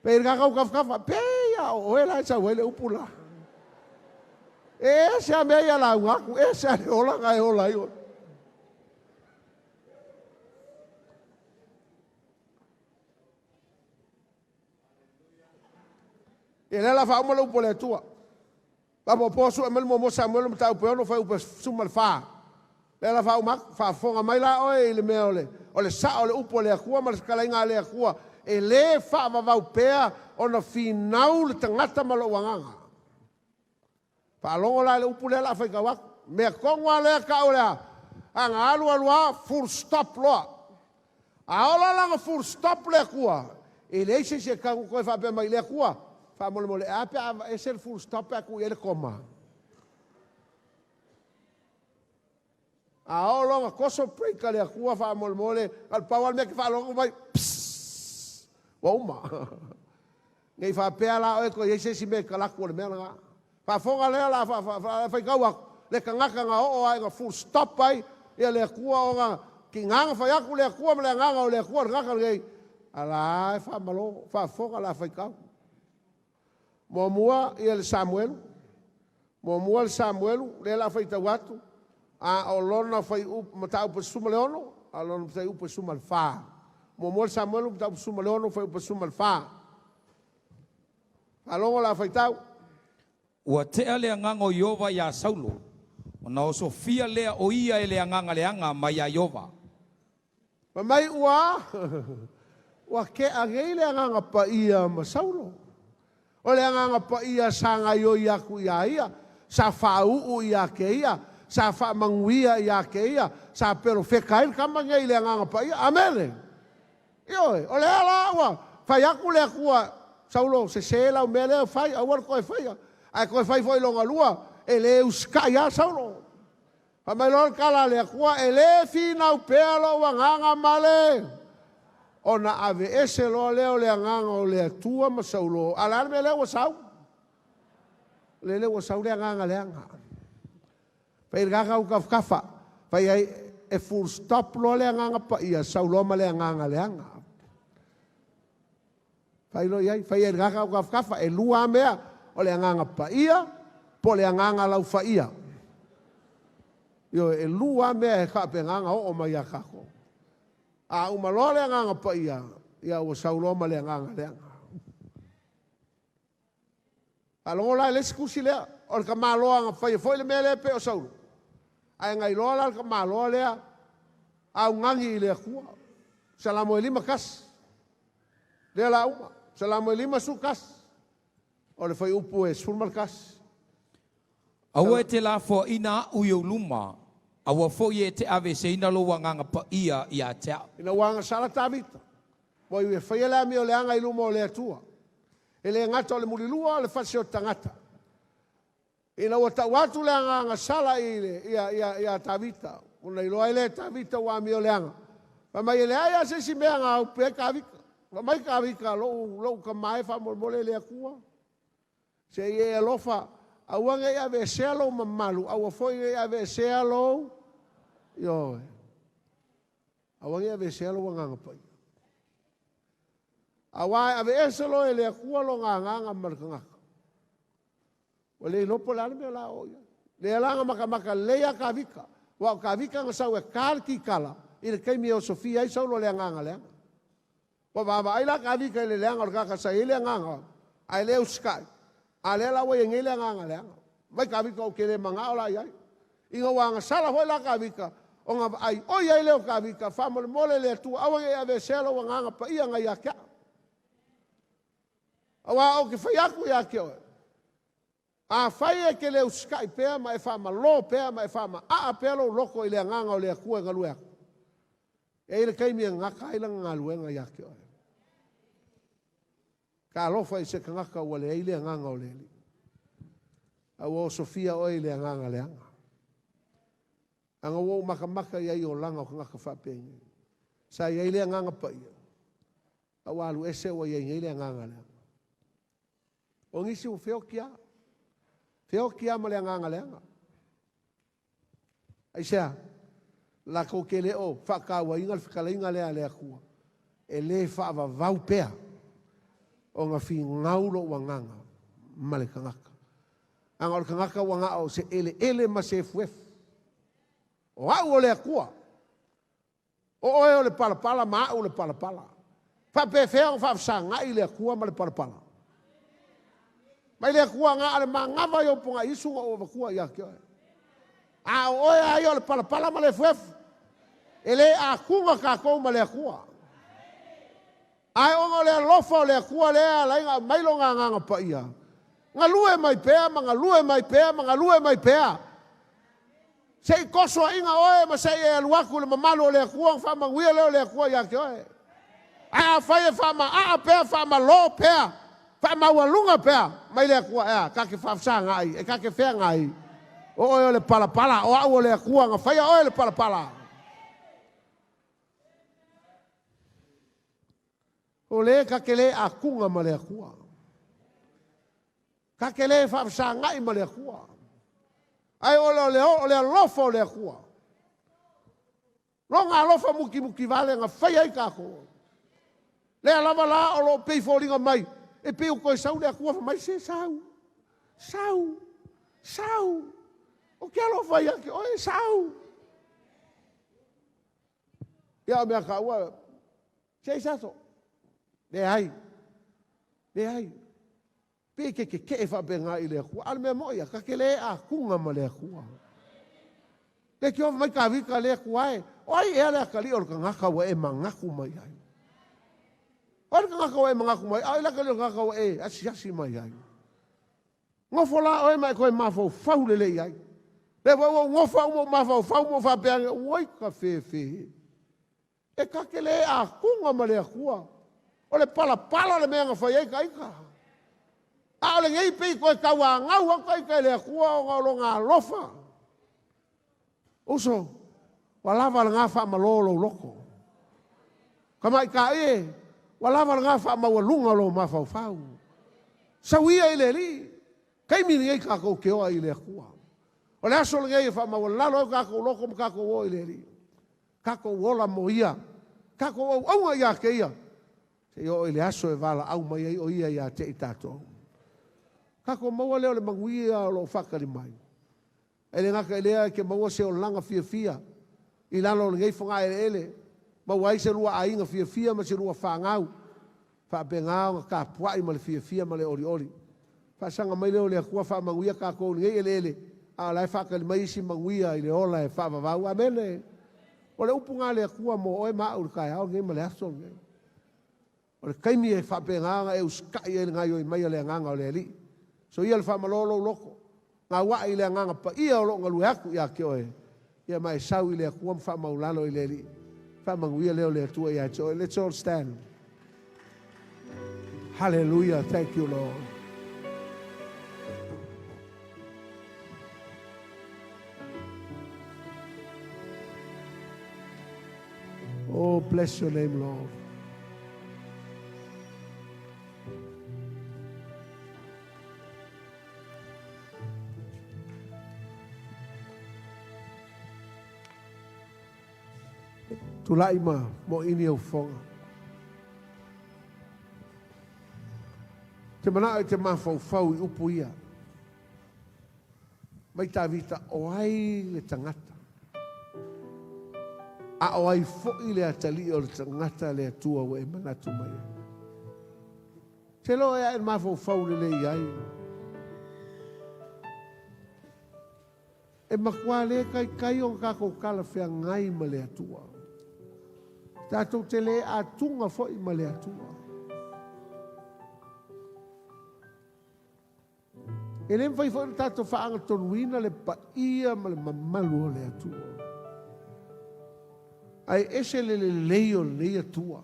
Pei le tagata tafatafa, pei a o oe la e sau ai le upu la. E ese a mea ia lauga atu, ese a le ola na e ola ai oe. Ia lea la faauma le upu a le Atua. Faapoapoa sue mai le muamua Samuelu mataupu e 6 fuaiupu e 14. Lea la faauma atu, faafofoga mai la oe i le mea o le, o le sao o le upu a le Atua ma le fetalaiga a le Atua, e lē faavavau pea ona finau le tagata ma lou agaga. Faalogo la i le upu lea o le a faitau atu. Mea tonu lava lea tau o le a, ana alu alu lava, full stop loa. A ola la na full stop le Atua, e leai se isi e tago toe faapea mai, Le Atua, faamolemole, e a pe a aveese le full stop pe a tuu i ai le koma? A oo loa na toso break a le Atua faamolemole, na o le pau lava le mea e te faalogo mai, psss, ua uma. Ne i faapea la oe toe i ai se isi mea i talaatu o le mea lena. Faafofoga lea o le a faitau atu, le tagata na oo lava ina full stop ai ia le Atua ona tiga na fai atu le Atua ma le Agaga o le Atua i le tagata lenei, a la e faamalo, faafofoga o le a faitau. Muamua ia le Samuelu, muamua le Samuelu, lea o le a faitau atu, a o lona fuaiupu, mataupu e 16, a o lona fuaiupu e 14. Muamua le Samuelu, mataupu 16, fuaiupu e 14. Faalogo o le a faitau. Ua tea le agaga o Ieova iā Saulo, ona osofia lea o ia e le agaga leaga mai iā Ieova. Fai mai ua ua tea nei le Agaga Paia ma Saulo. O le Agaga Paia sa gaioi atu iā ia, sa faauu iā te ia, sa faamanuia iā te ia, sa perofeta ai le tama nei i le Agaga Paia. Amene! Ioe, o lea la ua fai atu le Atua, Saulo, sese lau mea lea e fai, aua le toe faia. Ae toe fai foi lona lua, e le usitai lava Saulo. Fai mai loa le tala a le Atua, E le finau pea lou agaga ma le. Ona aveese loa lea o le agaga o le Atua ma Saulo. A o le a le mea lea ua sau? Lele ua sau le agaga leaga. Fai i le gaga u tafatafa. Fai ai, e full stop loa le agaga paia, sau loa ma le agaga leaga. Fai loa i ai, fai ai le gaga u tafatafa, e lua lava mea, o le agaga paia po o le agaga laufaia. Ioe, e lua lava mea e faapena ona oo mai ia tatou. A uma loa le agaga paia, ia ua sau loa ma le agaga leaga. Faalogo la i le isi tusi lea, o le tamaloa na faia foi le mea lea pei o Saulo. Ae na iloa la le tamaloa lea augani i le Atua. Salamo e 51. Lea la uma. Salamo e 51. O le fuaiupu e 11. Aua e te lafoaina aʻu i ou luma, aua foi e te aveeseina lou Agaga Paia ia te aʻu. Ina ua agasala Tavita, ua iu e faia le amio leaga i luma o le Atua. E le gata o le mulilua o le fasi o le tagata. Ina ua tau atu le agaga sala i le, ia, ia, ia Tavita, ona iloa ai lea e Tavita ua amio leaga. Fai mai, e leai lava se isi mea na aupe ai Tavita. Fai mai Tavita, lou, lou tama e faamolemole i le Atua. Se i e alofa, aua ne i aveesea lou mamalu, aua foi ne i aveesea lou, ioe. Aua ne i aveesea lou agaga paia. Aua e aveese loa e le Atua lona agaga ma le tagata. Ua le iloa po o le a le mea o le a oo i ai. Lea la na matamata lelei lava Tavita, aua o Tavita na sau e ta le kikala i le taimi e osofia ai Saulo le agaga leaga. Ua vaavaai la Tavita i le leaga o le tagata sa i ai le agaga, ae le usitai, a o lea la ua i ai nei le agaga leaga. Mai Tavita ou te le manao la i ai. Ina ua agasala foi la Kavika, ona vaai oi ai lea o Kavika, faamolemole le Atua, aua ne i aveesea lou agaga paia nai ia te au. Aua ou te fai atu ia te oe, afai e te le usitai pea ma e faamalō pea ma e faamaaa pea lou loto i le agaga o le Atua e galue atu, e i ai le taimi e gata ai lana galuega ia te oe. Talofa i se tagata ua leai le agaga o le Alii, a ua osofia oe i le agaga leaga. Ana ua ou matamata i ai i olaga o tagata faapenei. Sa i ai le agaga paia, a ua alu ese ua i ai nei le agaga leaga. O nisi ua feoti lava, feoti lava ma le agaga leaga. Aisea? Latou te le o faatauaina le fetalaiga lea a le Atua, e le faavavau pea ona finau lou agaga ma le tagata. Ana o le tagata ua na o se eleele ma se efuefu. O au o le Atua. O oe o le palapala ma au o le palapala. Faapefea ona faafesagai le Atua ma le palapala? Mai le Atua na o le manava ia o pogaisu na ou avatua ia te oe. A o oe a ia o le palapala ma le efuefu. E le atuga tatou ma le Atua. Ae ona o le alofa o le Atua lea e ala ai ona aumai Lona Agaga Paia, galue mai pea ma galue mai pea ma galue mai pea, se i tosoaina oe ma se i e alu atu i le mamalu o le Atua ona faamanuia lea o le Atua ia te oe. Ae afai e faamaaa pea, faamalō pea, faamaualuga pea mai le Atua, ea, ta te faafesagai, e ta te feagai, o oe o le palapala, o au o le Atua na faia oe le palapala. O le ta te le atuga ma le Atua. Ta te le faafesagai ma le Atua. Ae o le, o le alofa o le Atua. Lona alofa mutimuti vale na faia ai tatou. Lea lava la o lo o pei foliga mai, e pei ua toe sau le Atua fai mai, se sau, sau, sau, ou te alofa ia te oe, sau. Ia o mea taua, se i se aso. Leai, leai. Pei e te tetee faapena i le Atua. A o le mea moi ia, ta te le atuga ma le Atua. Le te ova mai Tavita le Atua e, o ai ea le atalii o le tagata ua e manatu mai ai? O ai le tagata ua e manatu mai ai? A o ai le atalii o le tagata ua e asiasi mai ai? Nofo la oe ma e toe mafaufau lelei ai. Lea foi ua ou nofo au ma ou mafaufau ma ou faapea ane, oi ka fefe. E ta te le atuga ma le Atua. O le palapala le mea na fai ai ta ita. A o lenei pei toe tauanau atu ta ita e le Atua ona o lona alofa. Uso, ua lava lena faamalō lou loto. Tamaitai e, ua lava lena faamaualuga lou mafaufau. Sau ia i le Alii, taimi lenei tatou te oa i le Atua. O le aso lenei e faamaualalo ai tatou loto ma tatou o i le Alii. Tatou ola mo Ia, tatou auauna ia te Ia, seia oo i le aso e valaau mai ai o Ia ia te i tatou. Tatou maua lea o le manuia o lo o faatali mai. E le gata i lea e te maua se olaga fiafia i lalo o lenei fogaeleele, maua ai se lua aiga fiafia ma se lua fanau, faapena ona tapuai ma le fiafia ma le olioli. Faasaga mai lea o le Atua faamanuia tatou i lenei eleele, a o la e faatali mai isi manuia i le ola e faavavau. Amene. O le upu lena a le Atua mo oe ma au i le taeao lenei ma le aso lenei. O le taimi e faapena ona e usitai ai i le gaoioi mai a le Agaga o le Alii. Soia le faamalō lou loto, gauai i le Agaga Paia o lo o galue atu ia te oe, ia ma e sau i le Atua ma faamaulalo i le Alii. Faamanuia lea o le Atua ia te oe. Let's all stand. Hallelujah. Thank you, Lord. Oh, bless your name, Lord. Tulai ma moʻini au fofoga. Te manao i te mafaufau i upu ia. Mai Tavita, o ai le tagata? A o ai foi le atalii o le tagata le Atua ua e manatu mai ai? Se loa e ae mafaufau lelei ai. E matua le taitai ona tatou talafeagai ma le Atua. Tatou te le atuga foi ma le Atua. E le mafai foi ona tatou faaagatonuina le paia ma le mamalu o le Atua. Ae ese le lelei o lenei Atua.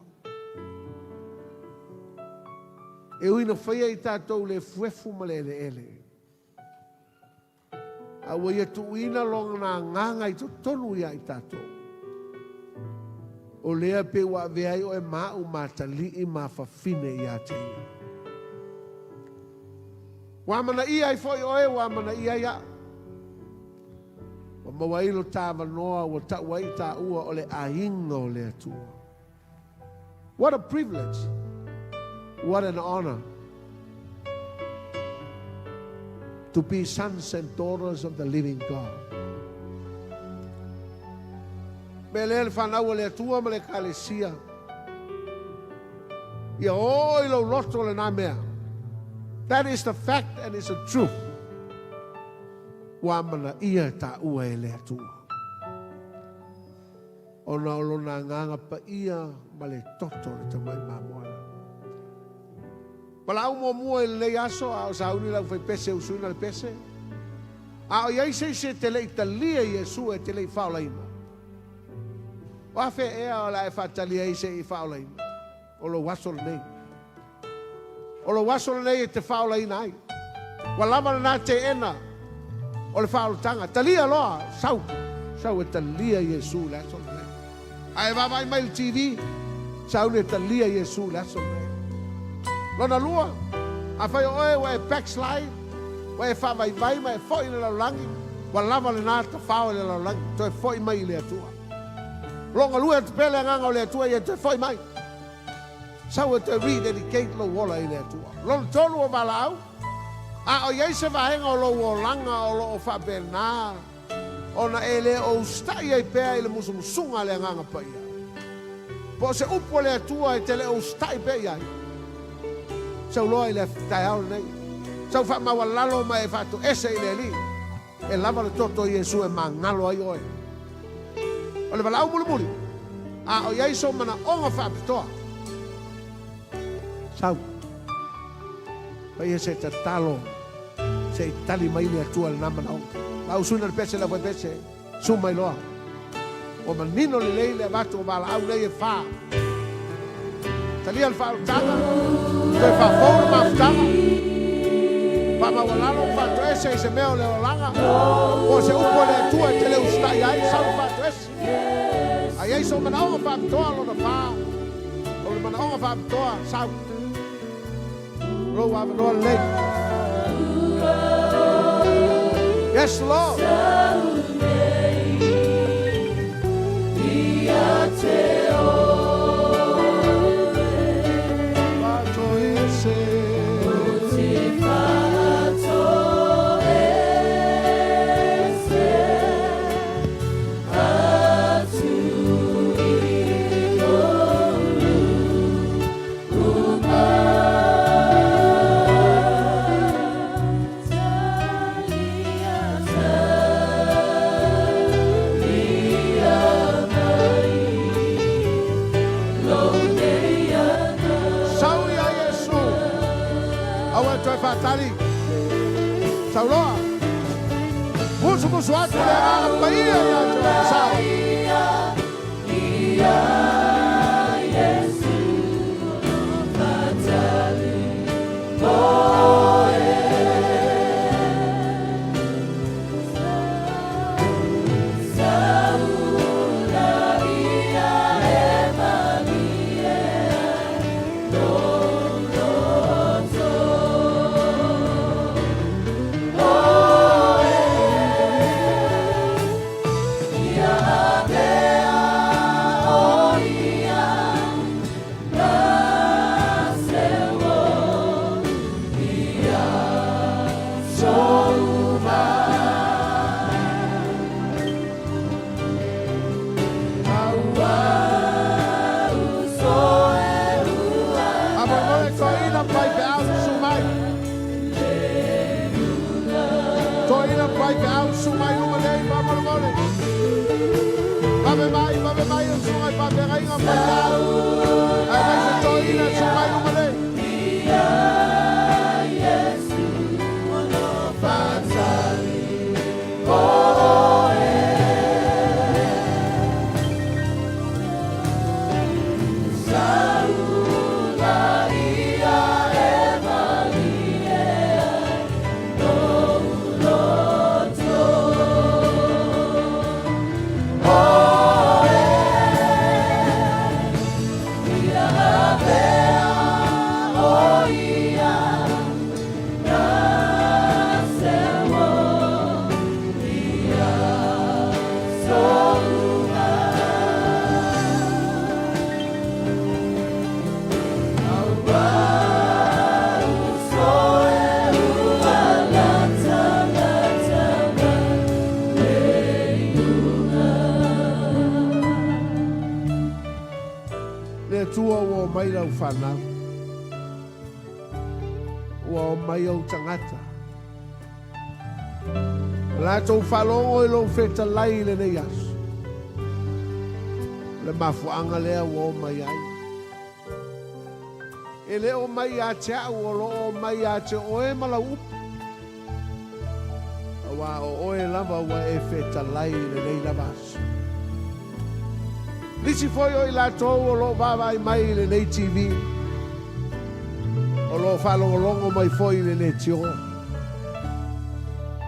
E ui ina faia i tatou le efuefu ma le eleele, a ua ia tuuina Lona agaga i totonu ia i tatou. O lea pe ua avea ai oe ma au ma atalii ma afafine ia te ia. Ua amanaia ai foi oe, ua amanaia ai au. Ua maua ai lo ta avanoa, ua tau ai taua o le aiga o le Atua. What a privilege. What an honor. To be sons and daughters of the living God. Me lea le whanau o le Atua ma le Ekalesia. Ia o i lou loto le nā mea. That is the fact and it's the truth. Ua amanaia e taua e le Atua. Ona o lona agaga paia ma le toto o le tamai mamoana. Valaau muamua i lenei aso, a o sauni lau faipese usuina le pese. A o iai se isi e te le i talia Iesu e te le i faaolaina. O afe ea o le a e faatali ai se i faaolaina. O lou aso lenei. O lou aso lenei e te faaolaina ai. Ua lava lena teena o le faaolataga. Talia loa, sau. Sau e talia Iesu i le aso lenei. A e vaavaai mai i le TV, sauni e talia Iesu i le aso lenei. Lona lua, afai o oe ua e backslide, ua e faavaivai ma e foi i le lalolagi, ua lava lena tafao i le lalolagi, toe foi mai i le Atua. Logalue atu pea le agaga o le Atua ia toe foi mai. Sau e toe rededicate lou ola i le Atua. Lona tolu o valaau, a o i ai se vaega o lou olaga o lo o faapena ona e le o usitai ai pea i le musumusuga a le Agaga Paia, po o se upu a le Atua e te le o usitai pea i ai, sau loa i le taeao lenei, sau faamaualalo ma e faatoese i le Alii, e lava le toto o Iesu e magalo ai oe. O le valaau mulimuli, a o i ai sou manaoga faapitoa, sau, faia se tatalo se i tali mai le Atua i lena manaoga. La usuina le pese le aufai pese, su mai loa. Ua manino lelei le avatu o valaau nei e whā. Talia le faaolataga, toe faafou le mafutaga, faamaualalo ma faatoese i se mea o le olaga, po o se upu a le Atua e te le usitai ai, sau le faatoese. A i ai sou manaoga faapitoa lona whā, o le manaoga faapitoa, sau. Lou avanoa lelei. Yes, Lord. Sau ia Iesu. Aua e toe faatali. Sau loa. Musumusu atu le agaga paia ia te oe. Sau. Faamolemole toeaina ma faifeau susu mai. Toeaina ma faifeau susu mai i luma nei. faamolemole. Vave mai, vave mai e le susuga i faafeagaiga ma faifeau. Aemaise toeaiina, susu mai i luma nei. Le Atua ua omai lau fanau, ua omai ou tagata. O latou faalogo i lou fetalai i lenei aso. O le mafuaaga lea ua omai ai. E le omai ia te au, o lo o omai ia te oe ma lau upu. Aua o oe lava ua e fetalai i lenei lava aso. Nisi foi o i latou o lo o vaavaai mai i lenei TV, o lo o faalogologo mai foi i le leitio.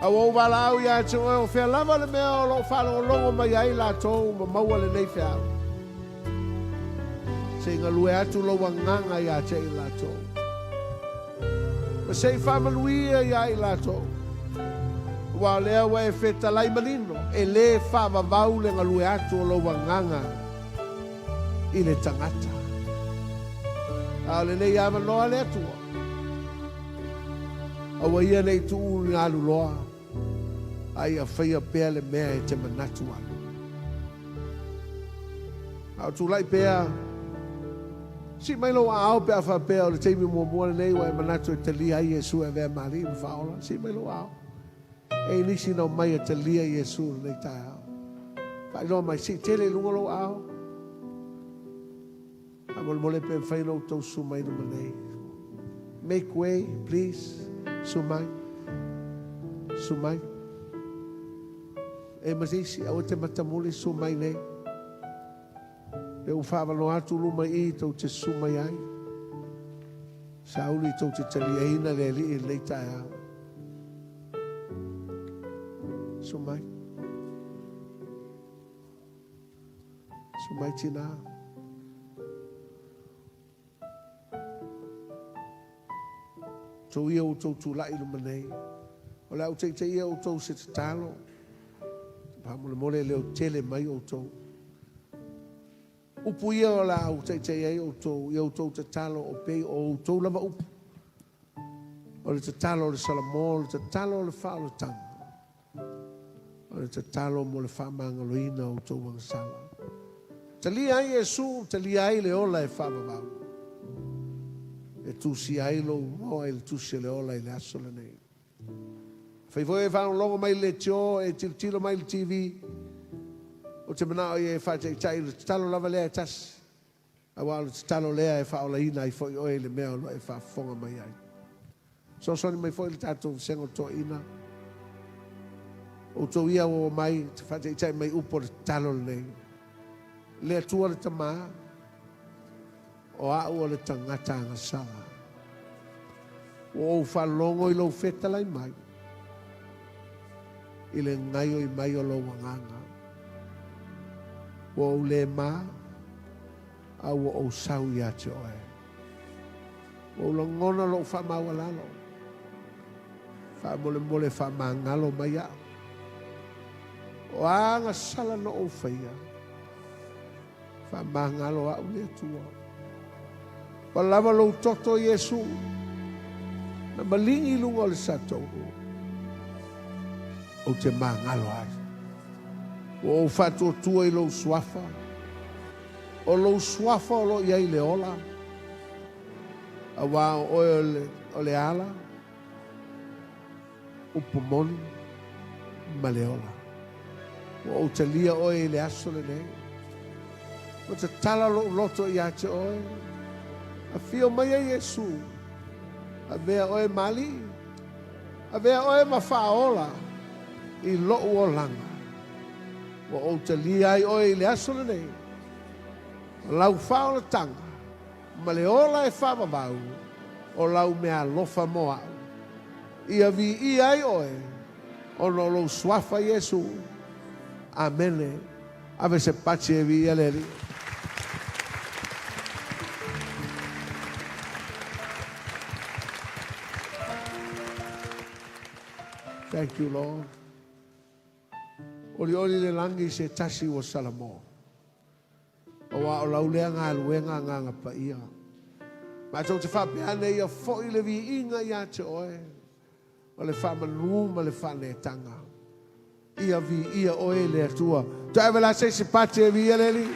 A ua ou valaau ia te oe o fea lava le mea o lo o faalogologo mai ai latou ma maua lenei feau. Se i galue atu lou agaga ia te i latou. Ma se i faamanuia ia i latou. Aua o lea ua e fetalai manino, e lē faavavau le galue atu o lou agaga i le tagata. A o lenei avanoa le Atua, aua ia ne i tuu i aluloa, a ia faia pea le mea e te manatu ai. A o tulai pea, sii mai lou aao pe a faapea o le taimi muamua lenei ua e manatu e talia ai Iesu e avea ma Alii ma Faaola. Sii mai lou aao. E i nisi na omai e talia Iesu i lenei taeao. Faailoa mai, sii tele i luga lou aao. Faamolemole pe mafai ona outou susu mai luma nei. Make way, please. Susu mai. Susu mai. E ma se isi, aua te matamuli, susu mai nei. Lea ua faaavanoa atu luma i i tou te susu mai ai. Sauli tou te taliaina le Alii i lenei taeao. Susu mai. Susu mai tinā. Outou ia ua outou tulai i luma nei. O le a ou taitaia outou i se tatalo. Faamolemole e leotele mai outou. Upu ia o le a ou taitai ai outou i a outou tatalo o pei o outou lava upu. O le tatalo o le Salamo, o le tatalo o le faaolataga, o le tatalo mo le faamagaloina o outou agasala. Talia ai Iesu, talia ai le ola e faavavau, e tusia ai lou igoa i le tusi o le ola i le aso lenei. Afai foi e faalogologo mai i le leitio, e tilotilo mai i le TV, ou te manao ia e faataitai i le tatalo lava lea e tasi, Aua o le tatalo lea e faaolaina ai foi oe i le mea o lo o e faafofoga mai ai. Fesoasoani mai foi le tatou vasega o toeaiina. Outou ia ua omai te faataitai mai upu o le tatalo lenei. Le Atua le Tama, o a'u o le tagata agasala. Ua ou faalogo i lou fetalai mai i le gaioi mai o lou agaga. Ua ou le ma, a ua ou sau ia te oe. Ua ou lagona lou faamaualalo. Faamolemole faamagalo mai au. O a agasala na ou faia, faamagalo au le Atua. Ua lava lou toto, Iesu, na maligi i luga o le satauro, ou te magalo ai. Ua ou faatuatua i lou suafa, o lou suafa o lo o i ai le ola, aua o oe o le ala, upu moni ma le ola. Ua ou talia oe i le aso lenei. Ua tatala lou loto ia te oe. Afio mai e Iesu. Avea oe ma Alii. Avea oe ma Faaola i lou olaga. Ua ou talia ai oe i le aso lenei. O lau faaolataga ma le ola e faavavau o lau meaalofa mo a'u. Ia viia ai oe ona o lou Suafa Iesu. Amene. Ave se pati e viia le Alii. Thank you, Lord. Olioli le lagi i se tasi ua salamo. Aua o lau lea galuega Agaga Paia. Matou te faapea ane ia foi le viiga ia te oe, o le faamanu ma le faaneetaga. Ia viia oe le Atua. Toe ave la se isi pati e viia le Alii.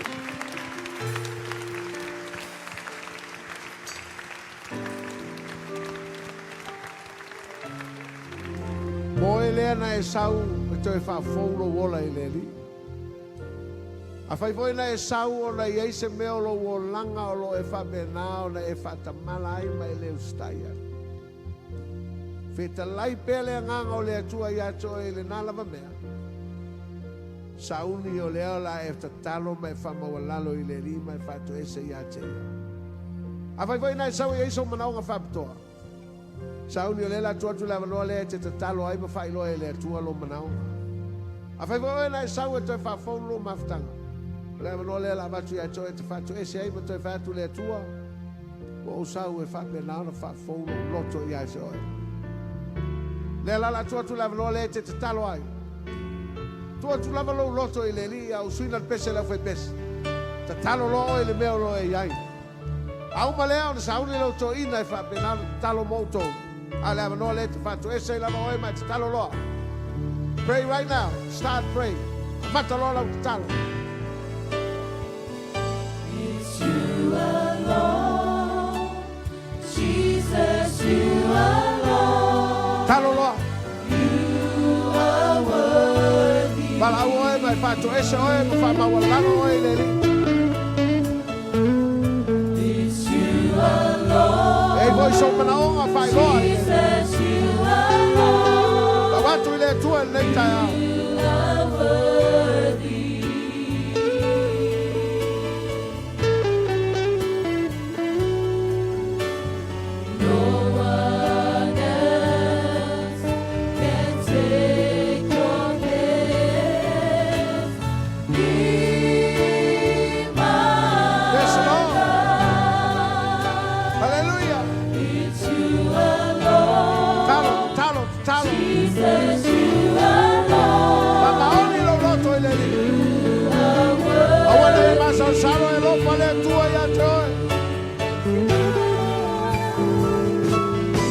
Mo oe lea na e sau e toe faafou lou ola i le Alii. Afai foi na e sau ona i ai se mea o lou olaga o lo o e faapena ona e faatamala ai ma e le usitai ai, fetalai pea le Agaga o le Atua ia te oe i lena lava mea. Sauni o lea o le a e tatalo ma e faamaualalo i le Alii ma e faatoese ia te Ia. Afai foi na e sau e i ai sou manaoga faapitoa, Sauni, o lea o le a tuu atu le avanoa lea e te tatalo ai ma faailoa e le Atua lou manaoga. Afai foi oe na e sau e toe faafou lou mafutaga, o le avanoa lea o le a avatu ia te oe e te faatoese ai ma toe fai atu le Atua, Ua ou sau e faapena ona faafou lou loto ia te oe. Lea la o le a tuu atu le avanoa lea e te tatalo ai. Tuu atu lava lou loto i le Alii a o suina le pese a le aufaipese. Tatalo loa oe i le mea o lo o e i ai. A uma lea ona sauni lou toeaina e faapena ona tatalo mo outou, a o le avanoa lea e te faatoese ai lava oe ma e tatalo loa. Pray right now. Start praying. Amata loa lau tatalo. It's you alone, Jesus, you alone. Talo loa. You are worthy. Valaau oe ma e faatoese oe ma faamaualalo oe i le Alii. It's you alone. E i ai foi sou manaoga faailoa i le Alii. Jesus, you alone. Tau atu i le Atua i lenei taeao. You are worthy. No one else can take your place. Be my Yes, Lord. God. Hallelujah. It's you alone. Talo, talo, talo. Jesus, you alone. Faamaoni lou loto i le Alii. You are worthy. Aua ne i masalosalo e alofa le Atua ia te oe.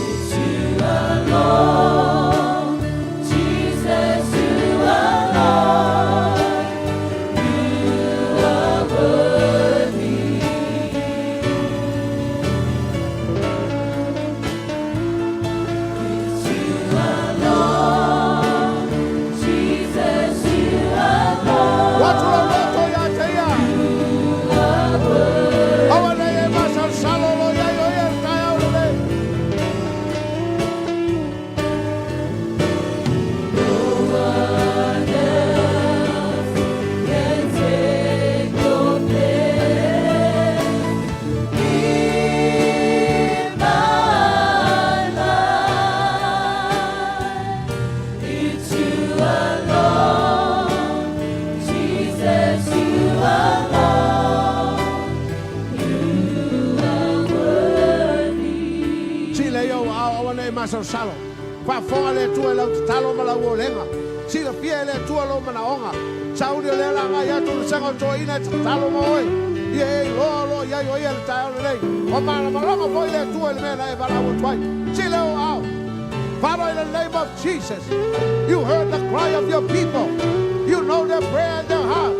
It's you alone. Jesus, you alone. You are worthy. It's you alone. Jesus, you alone. Tuu atu lou loto ia te ia. You are worthy. Aua ne i e masalosalo o lo o i ai o ia i le taeao lenei. No one else can take your place in my life. It's you alone, Jesus, you alone. You are worthy. Sila ia ua ao aua ne i masalosalo. Faafofoga le Atua i lau tatalo ma lau olega. Silafia e le Atua lou manaoga. Sauni o lea o le a agai atu le vasega o toeaiina e tatalo mo oe. Ia e iloa o lo o i ai o ia i le taeao lenei. Ua malamalama foi le Atua i le mea na e valaau atu ai. Sila ou aao. Father, in the name of Jesus, you heard the cry of your people. You know their prayer in their heart.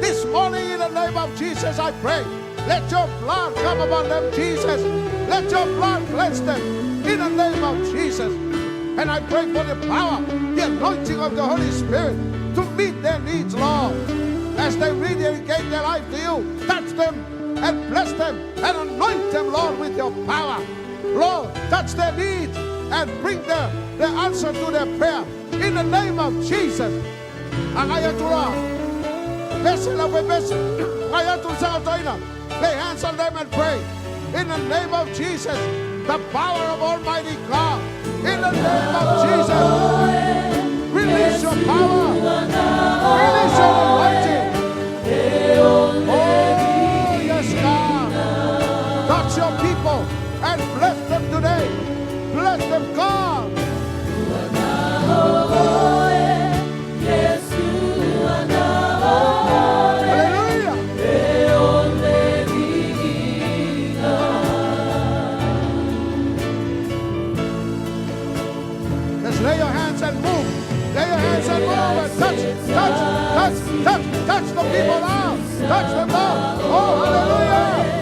This morning, in the name of Jesus, I pray. Let your blood come upon them, Jesus. Let your blood cleanse them in the name of Jesus. And I pray for the power, the anointing of the Holy Spirit to meet their needs, Lord. As they rededicate their life to you, touch them and bless them and anoint them, Lord, with your power. Lord, touch their needs and bring the answer to their prayer. In the name of Jesus. Agai atu loa. Pese lau pepese. Agai atu le sagatoina. Lay hands on them and pray. In the name of Jesus, the power of Almighty God. In the name of Jesus, release your power. Release your anointing. Oh, yes, God. Touch your people and bless them today. Bless them, God. Hallelujah. Just lay your hands and move. Lay your hands and move and touch, touch, touch, touch, touch the people now. Touch them now. Oh, hallelujah.